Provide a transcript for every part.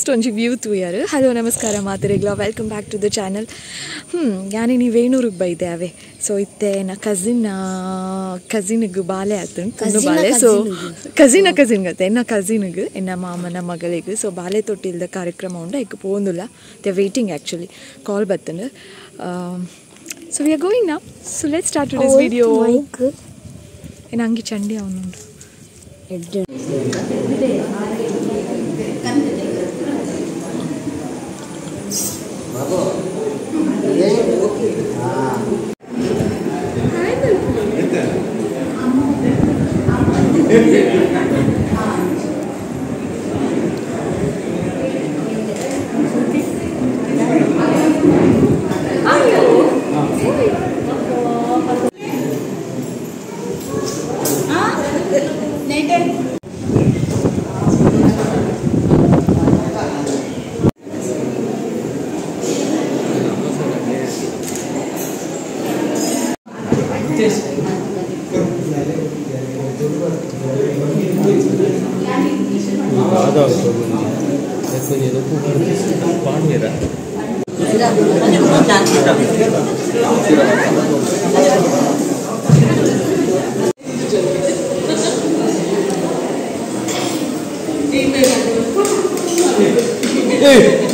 First ಒಂಜಿ view ತೂಯಾರು. Hello ನಮಸ್ಕಾರ ಮಾತೆರೆಗ್ಲ, welcome back to the channel. ಯಾನಿನಿ ವೇಣೂರಿಗೆ ಬೈದೆ ಅವೆ. ಸೊ ಇತ್ತೆ ನಾ ಕಸಿನ್ ಕಸಿನ್ಗೆ ಬಾಲೆ ಆತುಂಡು ಬಾಲೆ. ಸೊ ಕಸಿನ ಕಸಿನ್ ಗತ್ತೆ ಎನ್ನ ಕಸಿನ್ಗೆ ಎನ್ನ ಮಾಮನ ಮಗಳಿಗೆ. ಸೊ ಬಾಲೆ ತೊಟ್ಟಿಲ್ದ ಕಾರ್ಯಕ್ರಮ ಉಂಡು, ಐಕ್ ಪೋಂದುಲ್ಲ. ದೆ ವೇಟಿಂಗ್ ಆ್ಯಕ್ಚುಲಿ ಕಾಲ್ ಬತ್ತಂಡು. ಸೊ we are going ನಾ. So let start today's video. ಏನ ಅಂಗಿ ಚಂಡಿ ಅವನುಂಡು.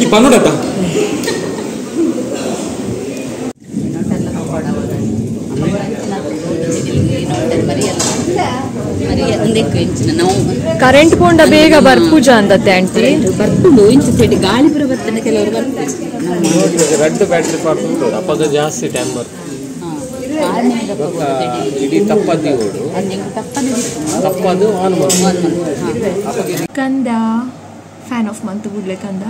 ಈ ಪನ್ನಡತ್ತ ಕರೆಂಟ್ ಪೋಂಡ ಬೇಗ ಬರ್ಪೂಜ ಅಂದತ್ತೆ ಆಂಟಿ. ಬರ್ಪುಂಡು ಇಂಚ ಸೈಡ್ ಗಾಳಿ ಪೂರ ಬರ್ತದೆ ಕೆಲವರು ಬರ್ಪುಂಡು. ರಡ್ಡು ಬ್ಯಾಟ್ರಿ ಪಾಡ್ದು ಅಪಗ ಜಾಸ್ತಿ ಟೈಮ್ ಬರ್ತದೆ. ಇಡೀ ತಪ್ಪದಿ ಓಡು ತಪ್ಪದು ಆನ್ ಮಾಡ್ಬೋದು. ಕಂದ ಫ್ಯಾನ್ ಆಫ್ ಮಂತ್ ಬುಡ್ಲೆ ಕಂದ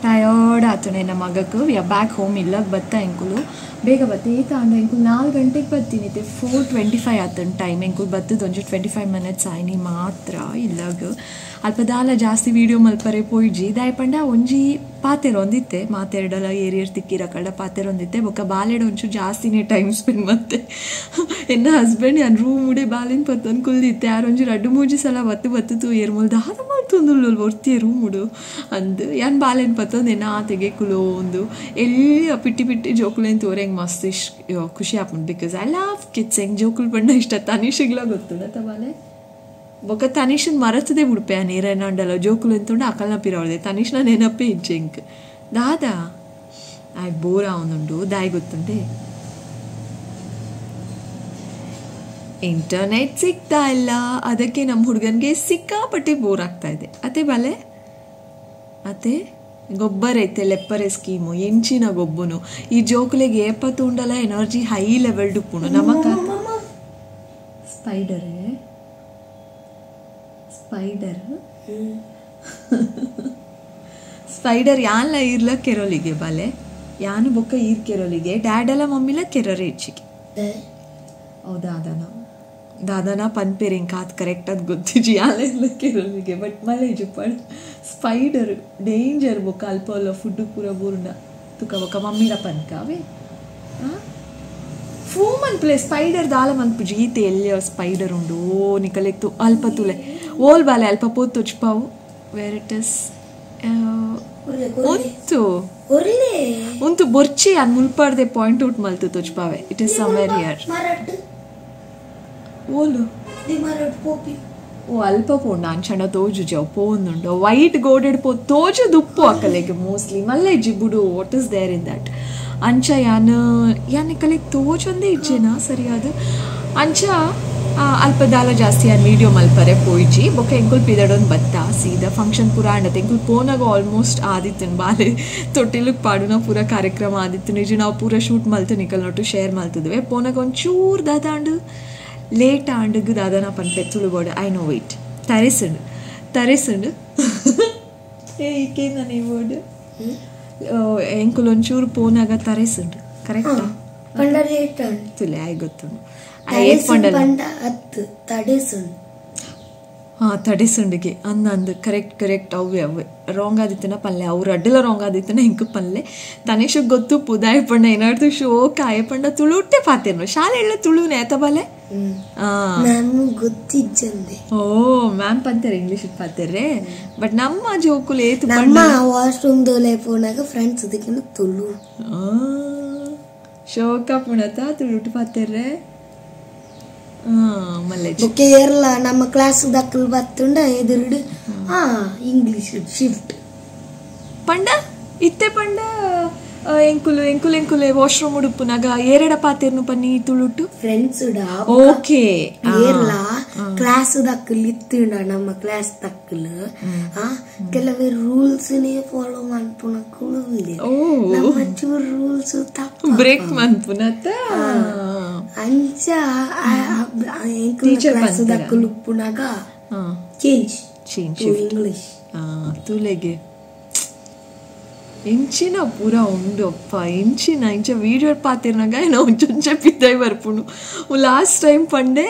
ಟಯರ್ಡ್ ಆತನೆ ನಮ್ಮ ಮಗಕ್ಕೆ. We are back home. ಇಲ್ಲಾಗ ಬತ್ತ ಎಂಕುಲು ಬೇಗ ಬತ್ತೆ ಏತ ಅಂಡ ಎಂಕುಲು 4 ಗಂಟೆಗೆ ಬರ್ತೀನಿ. 4:25 ಆತನ ಟೈಮ್. ಎಂಕುಲು ಬತ್ತದ ಒಂಜಿ 25 ಮಿನಿಟ್ಸ್ ಆಯ್ನಿ ಮಾತ್ರ ಇಲ್ಲಾಗ. ಅಲ್ಪ ದಾಲ ಜಾಸ್ತಿ ವೀಡಿಯೋ ಮಲ್ಪರೆ ಪೋಯ್ಜಿ ದಾಯಪಂಡ ಒಂಜಿ ಪಾತೆರೊಂದಿತ್ತೆ ಮಾತೆರಡಲ ಏರಿಯರ್ ತಿಕ್ಕಿರ ಕಡ ಪಾತೆರೊಂದಿತ್ತೆ. ಬೊಕ್ಕ ಬಾಲೆಡ ಒಂಚೂರು ಜಾಸ್ತಿನೇ ಟೈಮ್ ಸ್ಪೆಂಡ್ ಮತ್ತೆ. ಎನ್ನ ಹಸ್ಬೆಂಡ್ ಯಾನ್ ರೂಮ್ ಉಡೆ ಬಾಲಿನ ಪತ್ತೊಂದು ಕುಲ್ದಿತ್ತೆ. ಯಾರೊಂಜಿ 2-3 ಸಲ ಬತ್ತು ಬತ್ತು ತೂಯೇರ್ ಮುಲ್ ದಾದ ಮಲ್ತೊಂದುಲ್ಲು ಒರ್ತಿಯ ರೂಮ್ ಉಡು ಅಂದ್ ಯಾನ್ ಬಾಲೆನ್ ಪತ್ತೊಂದು ಎನ್ನ ಆತೆಗೆ ಕುಲೋ ಒಂದು ಎಲ್ಲಿ ಪಿಟ್ಟಿ ಪಿಟ್ಟಿ ಜೋಕುಲೇನು ತೋರೆ ಹೆಂಗೆ ಮಸ್ತ್ ಇಶ್ ಖುಷಿ ಆಪುಂಡು. Because I love kids. ಹೆಂಗೆ ಜೋಕುಲು ಬಣ್ಣ ಇಷ್ಟ ತನಿಷಿಗ್ಲ ಗೊತ್ತುಂಡ ಬಾಲೆ. ಬೊಕ್ಕ ತನಿಷನ್ ಮರತದೆ ಬುಡ್ಪೆ ಆ ನೀರೇನಾಂಡಲ ಜೋಕುಲು ಎಂತುಂಡು ಅಕಲ್ನ ಪಿರವಳ್ದೆ ತನಿಷ್ನ ನೆನಪೇ ಇಜ್ಜೆ ಇಂಕ್ ದಾದಾ ಆಯ್ ಬೋರ್ ಆವೊಂದುಂಡು ದಾಯ್ ಗೊತ್ತುಂಡೆ. ಇಂಟರ್ನೆಟ್ ಸಿಗ್ತಾ ಇಲ್ಲ, ಅದಕ್ಕೆ ನಮ್ಮ ಹುಡುಗನಿಗೆ ಸಿಕ್ಕಾಪಟ್ಟೆ ಬೋರ್ ಆಗ್ತಾ ಇದೆ. ಅದೇ ಬಾಲೆ ಅದೇ ಗೊಬ್ಬರ ಐತೆ ಲೆಪ್ಪರೆ ಸ್ಕೀಮು ಎಂಚಿನ ಗೊಬ್ಬನು ಈ ಜೋಕುಲೆಗೆ ಏಪ ತೂಂಡಲ ಎನರ್ಜಿ ಹೈ ಲೆವೆಲ್ ಡುಪ್ಪುಂಡು ನಮಕ. ಸ್ಪೈಡರೇ ಸ್ಪೈಡರ್ ಸ್ಪೈಡರ್ ಯಾನ್ಲ ಇರ್ಲ ಕೆರೋಲಿಗೆ ಬಾಲೆ ಯಾನು ಬೊಕ್ಕ ಈರ್ ಕೆರೋಲಿಗೆ ಡ್ಯಾಡೆಲ್ಲ ಮಮ್ಮಿಲ ಕೆರರೆ ಹೆಚ್ಚಿಗೆ. ಹೌದಾ ದಾದಾನ ಪನ್ಪೇರ್ ಹಿಂಗೆ ಕಾತ್ ಕರೆಕ್ಟ್ ಅದು ಗೊತ್ತಿಜ್ಜಿ ಯಾಲ ಇರ್ಲ ಕೆರೋಲಿಗೆ. ಬಟ್ ಮಲೆ ಜುಪ್ಪಡ್ ಸ್ಪೈಡರ್ ಡೇಂಜರ್ ಬೊಕ್ಕ ಅಲ್ಪ ಅಲ್ಲ ಫುಡ್ ಪೂರ ಬೂರ್ಣ ತುಕ ಬೊಕ್ಕ ಮಮ್ಮಿಲ ಪನ್ಕ ಅವೇ ಫೂ ಮನ್ಪ್ಲೆ ಸ್ಪೈಡರ್ ದಾಲ ಮನ್ಪುಜಿ ಈತೆ ಎಲ್ಲಿ ಸ್ಪೈಡರ್ ಉಂಡು ಓ ನಿಕಲೆಕ್ತು ಅಲ್ಪ ತುಲೆ ಓಲ್ ಬಾಲೆ ಅಲ್ಪ ಪೋತು ತೊಚ್ಪಾವು ವೇರ್ it is ಉಂತು ಉಂತು ಬೊರ್ಚಿ ಅನ್ ಮುಲ್ಪಾಡ್ದೆ ಪಾಯಿಂಟ್ ಔಟ್ ಮಲ್ತು ತೊಚ್ಪಾವೆ. It is somewhere here. ಓಲು ಓ ಅಲ್ಪ ಪೋಂಡು ಅಂಚಂಡ ತೋಜು ಜವ್ ಪೋಂದುಂಡು ವೈಟ್ ಗೋಡೆಡ್ ಪೋ ತೋಜು ದುಪ್ಪು ಅಕಲೆಗೆ ಮೋಸ್ಟ್ಲಿ ಮಲ್ಲೆ ಜಿಬುಡು what is there in that ಅಂಚ ಯಾನ್ ಯಾನ್ ಕಲೆಗೆ ತೋಜೊಂದೇ ಇಜ್ಜೆನಾ ಸರಿಯಾದ ಅಂಚ ಅಲ್ಪ ದಾಲ ಜಾಸ್ತಿ ಯಾನ್ ವೀಡಿಯೋ ಮಲ್ಪರೆ ಪೋಯ್ಜಿ. ಬೊಕ್ಕ ಎಂಕುಲು ಪಿದಡೊಂದು ಬತ್ತ ಸೀದಾ ಫಂಕ್ಷನ್ ಪೂರ ಅಂಡತ್ತೆ. ಎಂಕುಲು ಪೋನಾಗ ಆಲ್ಮೋಸ್ಟ್ ಆದಿತ್ತನ್ ಬಾಲೆ ತೊಟ್ಟಿಲಕ್ಕೆ ಪಾಡುನ ಪೂರ ಕಾರ್ಯಕ್ರಮ ಆದಿತ್ತು. ನಿಜ ನಾವು ಪೂರ ಶೂಟ್ ಮಲ್ತು ನಿಕಲ್ ನೊಟ್ಟು ಶೇರ್ ಮಲ್ತಿದ್ವಿ. ಪೋನಾಗ ಒಂಚೂರು ದಾದಾಂಡು ಲೇಟ್ ಆಂಡುಗು ದಾದಾನ ಪನ್ಪೆ ತುಳುಬೋಡು I know wait ತರೆಸುಂಡು ತರೆಸುಂಡು ಏ ಈಕೆ ನಾನು ಈ ವರ್ಡ್ ಎಂಕುಲು ಒಂಚೂರು ಪೋನಾಗ ತರೆಸುಂಡು ಕರೆಕ್ಟಾ ತುಲೆ ಆಯ್ ಗೊತ್ತುಂಡು. ಹಾಂ ತಡಿಸುಂಡಿಗೆ ಅಂದ ಅಂದು ಕರೆಕ್ಟ್ ಕರೆಕ್ಟ್ ಅವೇ ಅವೇ ರಾಂಗ್ ಆದಿತ್ತನ ಪಲ್ಲೆ ಅವ್ರು ಅಡ್ಡಲ ರಾಂಗ್ ಆದಿತ್ತನ ಇಂಕು ಪಲ್ಲೆ ತನೇಶಗ್ ಗೊತ್ತು ಪುದಾಯ ಪಂಡ ಏನಾಡ್ತು ಶೋಕ ಆಯ ಪಂಡ ತುಳುಟ್ಟೆ ಪಾತೇನು ಶಾಲೆ ಎಲ್ಲ ತುಳುನೆ ಆತ ಬಲೆ ಗೊತ್ತಿಜ್ಜಂದೆ ಓ ಮ್ಯಾಮ್ ಪಂತಾರೆ ಇಂಗ್ಲೀಷ್ ಪಾತೇರ್ರೆ ಬಟ್ ನಮ್ಮ ಜೋಕುಲು ಏತು ನಮ್ಮ ವಾಶ್ರೂಮ್ ದೋಲೆ ಪೋನಾಗ ಫ್ರೆಂಡ್ಸ್ ಅದಕ್ಕಿಂತ ತುಳು ಶೋಕ ಪುಣತ ತುಳುಟು ಪಾತೇರ್ರೆ ಬೊಕ್ಕೆ ಏರ್ಲ ನಮ್ಮ ಕ್ಲಾಸ್ ದಕ್ಕಲು ಬತ್ತುಂಡ ಎದುರುಡು ಇಂಗ್ಲಿಷ್ ಶಿಫ್ಟ್ ಪಂಡ ಇತ್ತೆ ಪಂಡ ಎಂಕುಲು ಎಂಕುಲು ಎಂಕುಲೆ ವಾಶ್ರೂಮ್ ಉಡುಪುನಾಗ ಏರೆಡ ಪಾತೇರ್ನು ಪನ್ನಿ ತುಳುಟು ಫ್ರೆಂಡ್ಸ್ ಓಕೆ ಏರ್ಲ ಕ್ಲಾಸ್ ದಕ್ಕಲು ಇತ್ತುಂಡ ನಮ್ಮ ಕ್ಲಾಸ್ ದಕ್ಕಲು ಕೆಲವೇ ರೂಲ್ಸ್ ನೇ ಫಾಲೋ ಮನ್ಪುನಕುಲು ನಮ್ಮ ಚೂರು ರೂಲ್ಸ್ ತಪ್ಪು ಬ್ರೇಕ್ ಮನ್ಪುನತ ಅಂಚ ಟೀಚರ್ ಕ್ಲಾಸ್ ದಕ್ಕಲು ಉಪ್ಪುನಾಗ change change English ತುಲೆಗೆ ಎಂಚಿನ ಪೂರ ಉಂಡು ಅಪ್ಪ ಎಂಚಿನ ಇಂಚ ವೀಡಿಯೋ ಪಾತಿರ್ನಾಗ ಏನೋ ಒಂಚೊಂಚ ಪಿದ್ದಾಯ್ ಬರ್ಪುಂಡು ಲಾಸ್ಟ್ ಟೈಮ್ ಪಂಡೆ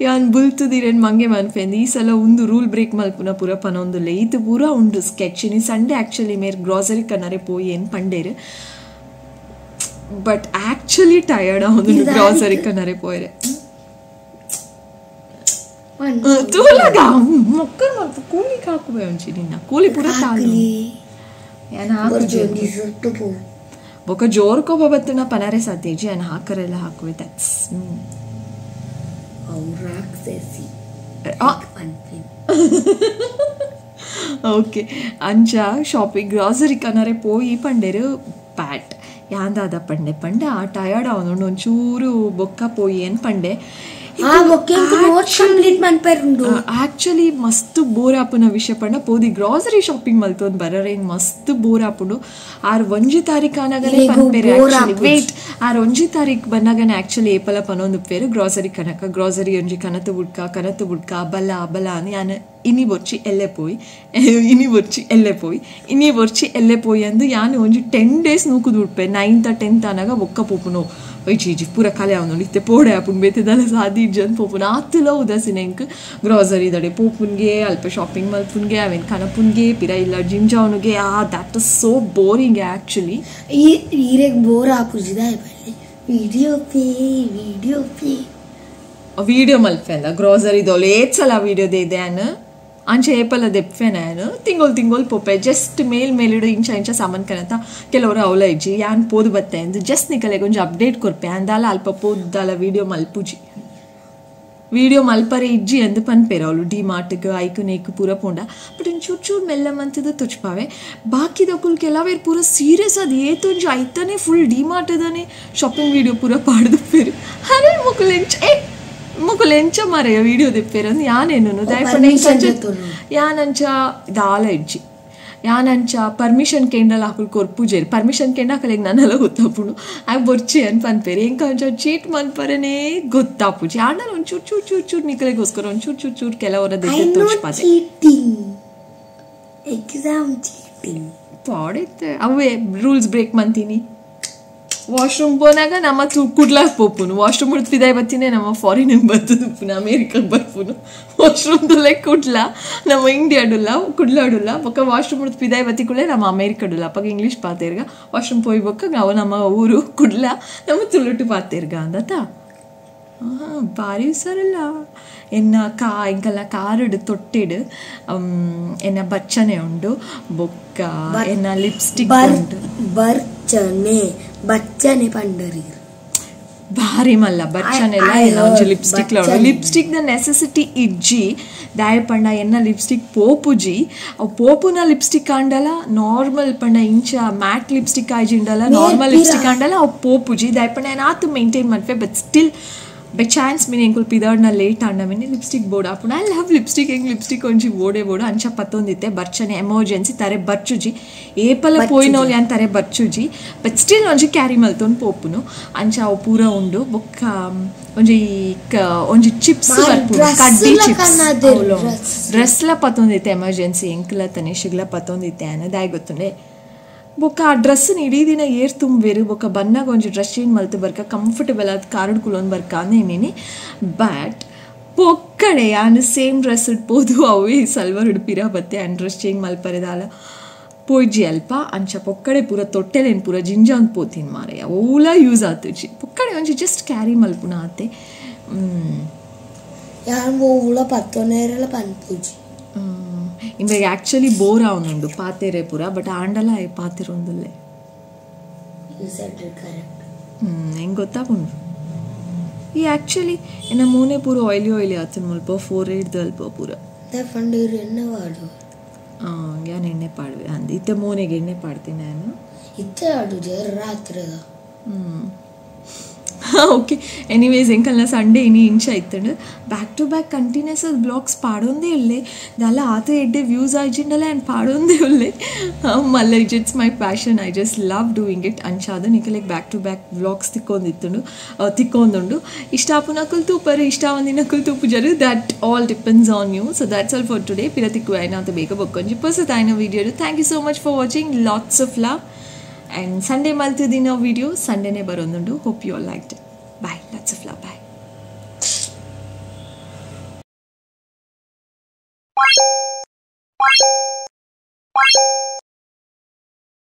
ಯಾನ್ ಬುಲ್ತುದಿರೇನು ಮಂಗೆ ಮನ್ಪೆಂದು ಈ ಸಲ ಒಂದು ರೂಲ್ ಬ್ರೇಕ್ ಮಲ್ಪುನ ಪೂರ ಪನೊಂದುಲ್ಲೆ ಈತ ಪೂರ ಉಂಡು ಸ್ಕೆಚ್ ಇನಿ ಸಂಡೇ ಆ್ಯಕ್ಚುಲಿ ಮೇರ್ ಗ್ರಾಸರಿ ಕನ್ನರೆ ಪೋಯಿ ಏನು ಪಂಡೇರು but actually tired ಒಂದು ಗ್ರಾಸರಿ ಕನ್ನರೆ ಪೋಯರೆ ತೂಲಗ ಮೊಕ್ಕರ್ ಮಲ್ಪ ಕೂಲಿ ಹಾಕುವೆ ಒಂಚಿ ನಿನ್ನ ಕೂಲಿ ಪೂರ ತಾಲು ಬೊಕ ಜೋರ್ ಕೋಪ ಬತ್ತುನ ಪನಾರೆ ಸಾಧ್ಯ ಇಜ್ಜಿ ಯಾನ್ ಹಾಕರೆಲ್ಲ ಹಾಕುವೆ that's okay ಅಂಚ ಶಾಪಿಂಗ್ ಗ್ರಾಸರಿ ಕನರೆ ಪೋಯಿ ಪಂಡೇರು ಬ್ಯಾಟ್ ಯಾಂದಾದ ಪಂಡೆ ಪಂಡೆ ಆ ಟಯರ್ಡ್ ಅವನು ಒಂಚೂರು ಬೊಕ್ಕ ಪೋಯಿ ಏನ್ ಪಂಡೆ ಆಕ್ಚುಲಿ ಮಸ್ತ್ ಬೋರ್ ಆಪುನ ವಿಷಯ ಪಂಡ ಪೋದಿ ಗ್ರಾಸರಿ ಶಾಪಿಂಗ್ ಮಲ್ತೊಂದು ಬರರೆ ಮಸ್ತ್ ಬೋರ್ ಆಪುಂಡು ಆರ್ ಒಂಜಿ ತಾರೀಕು ಆನಾಗನೆ ಪನ್ಪೇರು ವೇಟ್ ಆರ್ ಒಂಜಿ ತಾರೀಕು ಬನ್ನಾಗನೆ ಆಕ್ಚುಲಿ ಏಪಲ ಪನೊಂದು ಪೇರು ಗ್ರಾಸರಿ ಕನಕ ಗ್ರಾಸರಿ ಒಂಜಿ ಕನತು ಬುಡ್ಕ ಕನತು ಬುಡ್ಕ ಬಲ ಬಲ అని ಯಾನ್ ಇನಿ ಬೊರ್ಚಿ ಎಲ್ಲೆ ಪೋಯಿ ಇನಿ ಬೊರ್ಚಿ ಎಲ್ಲೆ ಪೋಯಿ ಇನಿ ಬೊರ್ಚಿ ಎಲ್ಲೆ ಪೋಯಿ ಅಂದು ಯಾನ್ ಒಂಜಿ 10 ಡೇಸ್ ನೂಕುದು ಉಡ್ಪೆ 9th 10th ಆನಾಗ ಬೊಕ್ಕ ಪೋಪುನು ಒಯ್ಚಿ ಇಜ್ಜಿ ಪೂರ ಖಾಲಿ ಅವನು ಇತ್ತೆ ಪೋಡೆ ಆಪುಂಡು ಬೇತೆ ದಾಲ ಸಾದಿ ಇಜ್ಜಿ ಪೋಪುನು ಆತುಲ ಉದಾಸಿನ ಎಂಕ್ ಗ್ರಾಸರಿ ದಡೆ ಪೋಪುನ್ಗೆ ಅಲ್ಪ ಶಾಪಿಂಗ್ ಮಲ್ಪುನ್ಗೆ ಅವೇನು ಕನಪುನ್ಗೆ ಪಿರ ಇಲ್ಲ ಜಿಂಜಾವನುಗೆ ಆ that is so boring actually ಈ ಈರೆಗ್ ಬೋರ್ ಆಪುಜಿದ video pay video pay video ಮಲ್ಪೆಂದ grocery ದೋಲು ಏತ್ ಸಲ ವೀಡಿಯೋ ಇದೆ ಅನ್ ಅಂಚೆ ಏಪಲ ದೆಪ್ಪೆನ ತಿಂಗೋಲ್ ತಿಂಗೋಲ್ ಪೋಪೆ ಜಸ್ಟ್ ಮೇಲ್ ಮೇಲಿಡು ಇಂಚ ಇಂಚ ಸಾಮಾನು ಕನತ ಕೆಲವರು ಅವಲ ಇಜ್ಜಿ ಯಾನ್ ಪೋದು ಬತ್ತೆ ಅಂದು ಜಸ್ಟ್ ನಿಕಲೆಗ್ ಒಂಜಿ ಅಪ್ಡೇಟ್ ಕೊರ್ಪೆ ಅಂದಾಲ ಅಲ್ಪ ಪೋದಾಲ ವೀಡಿಯೋ ಮಲ್ಪುಜಿ ವೀಡಿಯೋ ಮಲ್ಪರೆ ಇಜ್ಜಿ ಅಂದು ಪನ್ಪೇರು ಅವಳು ಡಿ ಮಾರ್ಟ್ಗೆ ಐಕು ನೇಕು ಪೂರ ಪೋಂಡ ಬಟ್ ಒಂದು ಚೂರು ಚೂರು ಮೆಲ್ಲ ಮಂತದ ತೊಚ್ಪಾವೆ ಬಾಕಿದಕುಲ್ ಕೆಲವೇರು ಪೂರ ಸೀರಿಯಸ್ ಅದು ಏತೊಂಜಿ ಐತಾನೆ ಫುಲ್ ಡಿ ಮಾರ್ಟ್ದಾನೆ ಶಾಪಿಂಗ್ ವೀಡಿಯೋ ಪೂರ ಪಾಡ್ದುಪ್ಪೇರು ಅರೆ ಮೊಕುಲು ಎಂಚ ಏ ಮೊಕುಲು ಎಂಚ ಮಾರಯ್ಯ ವೀಡಿಯೋ ದೆಪ್ಪೇರು ಅಂದ್ ಯಾನೇನು ಯಾನಂಚ ದಾಲ ಇಜ್ಜಿ ಯಾನಂಚ ಪರ್ಮಿಷನ್ ಕೇಂಡಲ ಹಾಕುಲ್ ಕೊರ್ಪುಜೇರು ಪರ್ಮಿಷನ್ ಕೇಂಡ ಹಾಕಲೆಗ್ ನನ್ನೆಲ್ಲ ಗೊತ್ತಾಪುಂಡು ಆಯ್ ಬೊರ್ಚಿ ಅನ್ ಪನ್ಪೇರು ಎಂಕ ಒಂಚ ಚೀಟ್ ಮನ್ಪರನೇ ಗೊತ್ತಾಪುಜಿ ಆಂಡಲ ಒಂದು ಚೂರು ಚೂರು ಚೂರು ಚೂರು ನಿಕಲೆಗೋಸ್ಕರ ಒಂದು ಚೂರು ಚೂರು ಚೂರು ಕೆಲವರ ತೋಚ್ಪಾದೆ ಪಾಡೈತೆ ಅವೇ ರೂಲ್ಸ್ ಬ್ರೇಕ್ ಮಂತೀನಿ ವಾಶ್ರೂಮ್ ಪೋನಾಗ ನಮ್ಮ ಕುಡ್ಲಾಕ್ ಪೋಪುನು ವಾಶ್ರೂಮ್ ಉಡ್ತಿದಾಯ್ ಬತ್ತೀನಿ ನಮ್ಮ ಫಾರಿನ್ ಬರ್ತದ ಪುನ ಅಮೇರಿಕಾಗ್ ಬರ್ಪುನು ವಾಶ್ರೂಮ್ ದುಲ್ಲೆ ಕುಡ್ಲ ನಮ್ಮ ಇಂಡಿಯಾಡುಲ್ಲ ಕುಡ್ಲಾಡುಲ್ಲ ಬೊಕ್ಕ ವಾಶ್ರೂಮ್ ಉಡ್ತಿದಾಯ್ ಬತ್ತಿ ಕೂಡಲೇ ನಮ್ಮ ಅಮೇರಿಕಾಡುಲ್ಲ ಅಪ್ಪಾಗ ಇಂಗ್ಲೀಷ್ ಪಾತೇರ್ಗ ವಾಶ್ರೂಮ್ ಪೋಯ್ ಬೊಕ್ಕ ಅವು ನಮ್ಮ ಊರು ಕುಡ್ಲ ನಮ್ಮ ತುಳುಟು ಪಾತೇರ್ಗ ಅಂದತ ಭಾರಿ ಸರಲ್ಲ ಎನ್ನ ಕಾ ಎಂಕಲ್ನ ಕಾರುಡು ತೊಟ್ಟಿಡು ಎನ್ನ ಬಚ್ಚನೆ ಉಂಡು ಬೊಕ್ಕ ಎನ್ನ ಲಿಪ್ಸ್ಟಿಕ್ ಉಂಡು ಬರ್ಚನೆ ಬಚ್ಚನೆ ಪಂಡರಿ ಭಾರಿ ಮಲ್ಲ ಬಚ್ಚನೆ ಎಲ್ಲ ಒಂಜಿ ಲಿಪ್ಸ್ಟಿಕ್ ಉಂಡು lipstick the necessity ಇಜ್ಜಿ ದಾಯ ಪಂಡ ಎನ್ನ ಲಿಪ್ಸ್ಟಿಕ್ ಪೋಪುಜಿ ಅವು ಪೋಪುನ ಲಿಪ್ಸ್ಟಿಕ್ ಆಂಡಲ ನಾರ್ಮಲ್ ಪಂಡ ಇಂಚ ಮ್ಯಾಟ್ ಲಿಪ್ಸ್ಟಿಕ್ ಆಯ್ಜಿಂಡಲ ನಾರ್ಮಲ್ ಲಿಪ್ಸ್ಟಿಕ್ ಆಂಡಲ ಅವು ಪೋಪುಜಿ ದಾಯ ಪಂಡ ಏನಾತು maintain ಮಾಡ್ಪೆ but still by chance ಮೀನ್ ಎಂಕುಲ್ ಪಿದಾಡ್ನ ಲೇಟ್ ಆಂಡ ಮೀನ್ ಲಿಪ್ಸ್ಟಿಕ್ ಬೋರ್ಡ್ ಆಪುಂಡು I love lipstick ಎಂಗ್ ಲಿಪ್ಸ್ಟಿಕ್ ಒಂಜಿ ಬೋಡೆ ಬೋಡು ಅಂಚ ಪತ್ತೊಂದಿತ್ತೆ ಬರ್ಚನೆ ಎಮರ್ಜೆನ್ಸಿ ತರೆ ಬರ್ಚುಜಿ ಏಪಲ ಪೋಯಿನೋಲಿ ಅಂತ ತರೆ ಬರ್ಚುಜಿ ಬಟ್ ಸ್ಟಿಲ್ ಒಂಜಿ ಕ್ಯಾರಿ ಮಲ್ತೊಂದು ಪೋಪುನು ಅಂಚ ಅವು ಪೂರ ಉಂಡು ಬೊಕ್ಕ ಒಂಜಿ ಒಂಜಿ ಚಿಪ್ಸ್ ಬರ್ಪುಂಡು ಕಡ್ಡಿ ಚಿಪ್ಸ್ ಡ್ರೆಸ್ಲ ಪತ್ತೊಂದಿತ್ತೆ ಎಮರ್ಜೆನ್ಸಿ ಎಂಕುಲ ತನೇಶಿಗ್ಲ ಪತ್ತೊಂದಿತ್ತೆ ಅನ್ನೋದಾಯ್ ಗೊತ್ತುಂಡೆ ಬೊಕ್ಕ ಆ ಡ್ರೆಸ್ನ ಇಡೀ ದಿನ ಏರ್ ತುಂಬೇರು ಬೊಕ್ಕ ಬನ್ನಾಗ ಒಂಜಿ ಡ್ರೆಸ್ ಚೇಂಜ್ ಮಲ್ತು ಬರ್ಕ ಕಂಫರ್ಟಬಲ್ ಆದ ಕಾರ್ಡ್ ಕುಲೊಂದು ಬರ್ಕ ಅಂದೇನಿ ಬಟ್ ಪೊಕ್ಕಡೆ ಯಾನ್ ಸೇಮ್ ಡ್ರೆಸ್ ಪೋದು ಅವೇ ಸಲ್ವಾರ್ ಉಡುಪಿರ ಬತ್ತೆ. ಆ್ಯಂಡ್ ಡ್ರೆಸ್ ಚೇಂಜ್ ಮಲ್ಪರೆದಾಲ ಪೋಯ್ಜಿ ಅಲ್ಪ. ಅಂಚ ಪೊಕ್ಕಡೆ ಪೂರ ತೊಟ್ಟೆಲೇನು ಪೂರ ಜಿಂಜಾಂದ್ ಪೋತೀನಿ ಮಾರಯ್ಯ, ಓಲ ಯೂಸ್ ಆತುಜಿ. ಪೊಕ್ಕಡೆ ಒಂಜಿ ಜಸ್ಟ್ ಕ್ಯಾರಿ ಮಲ್ಪುನ ಆತೆ. ಯಾನ್ ಓವುಲ ಪತ್ತೊನೇರಲ ಪನ್ಪುಜಿ. ಇಂಬೆಗ್ ಆ್ಯಕ್ಚುಲಿ ಬೋರ್ ಆವೊಂದುಂಡು ಪಾತೆರೆ ಪೂರ, ಬಟ್ ಆಂಡಲ ಪಾತೆರೊಂದುಲ್ಲೆ. You said it correct. ಹೆಂಗೆ ಗೊತ್ತಾಪುಂಡು ಈ ಆ್ಯಕ್ಚುಲಿ ಎನ್ನ ಮೋನೆ ಪೂರ ಆಯ್ಲಿ ಆಯ್ಲಿ ಆತನ ಮುಲ್ಪ ಫೋರ್ ಏಡ್ದು ಅಲ್ಪ ಪೂರ. ಫಂಡೀರ್ ಎಣ್ಣೆ ವಾಡು. ಯಾನ್ ಎಣ್ಣೆ ಪಾಡುವೆ ಅಂದ್ ಇತ್ತೆ ಮೋನೆಗೆ ಎಣ್ಣೆ ಪಾಡ್ತೀನಿ ನಾನು. ಇತ್ತೆ ಆಡುಜೆ ರಾತ್ರಿದ. ಓಕೆ ಎನಿವೇಸ್ ಎಂಕಲ್ನ ಸಂಡೇ ಇನಿ ಇಂಚ ಇತ್ತಂಡು ಬ್ಯಾಕ್ ಟು ಬ್ಯಾಕ್ ಕಂಟಿನ್ಯೂಸ್ ಅದು ಬ್ಲಾಗ್ಸ್ ಪಾಡೊಂದೇ ಉಲ್ಲೆ. ದಾಲ ಆತ ಎಡ್ಡೆ ವ್ಯೂಸ್ ಆಯ್ಜಿಂಡಲ ಆ್ಯಂಡ್ ಪಾಡೊಂದೇ ಉಲ್ಲೆ. ಮಲ್ಲ it's my passion, I just love doing it. ಅಂಚಾದ ನಿಕಲೆಗ್ back to back vlogs ತಿಕ್ಕೊಂದಿತ್ತುಂಡು ತಿಕ್ಕೊಂದುಂಡು. ಇಷ್ಟ ಆಪುನಕುಲು ತೂಪರು, ಇಷ್ಟ ಒಂದಿನಕುಲು ತೂಪುಜರು, that all depends on you. So that's all for today. ಪಿರ ತಿಕ್ಕು ಆಯ್ನಾತ ಬೇಗ ಬೊಕ್ಕೊಂಜಿ ಪೊಸತಾಯಿನ video. Thank you so much for watching, lots of love. And Sunday ಮಲ್ತಿದಿನ video ಸಂಡೇನೇ ಬರೋದುಂಡು. Hope you all like it. Bye, lots of love, bye.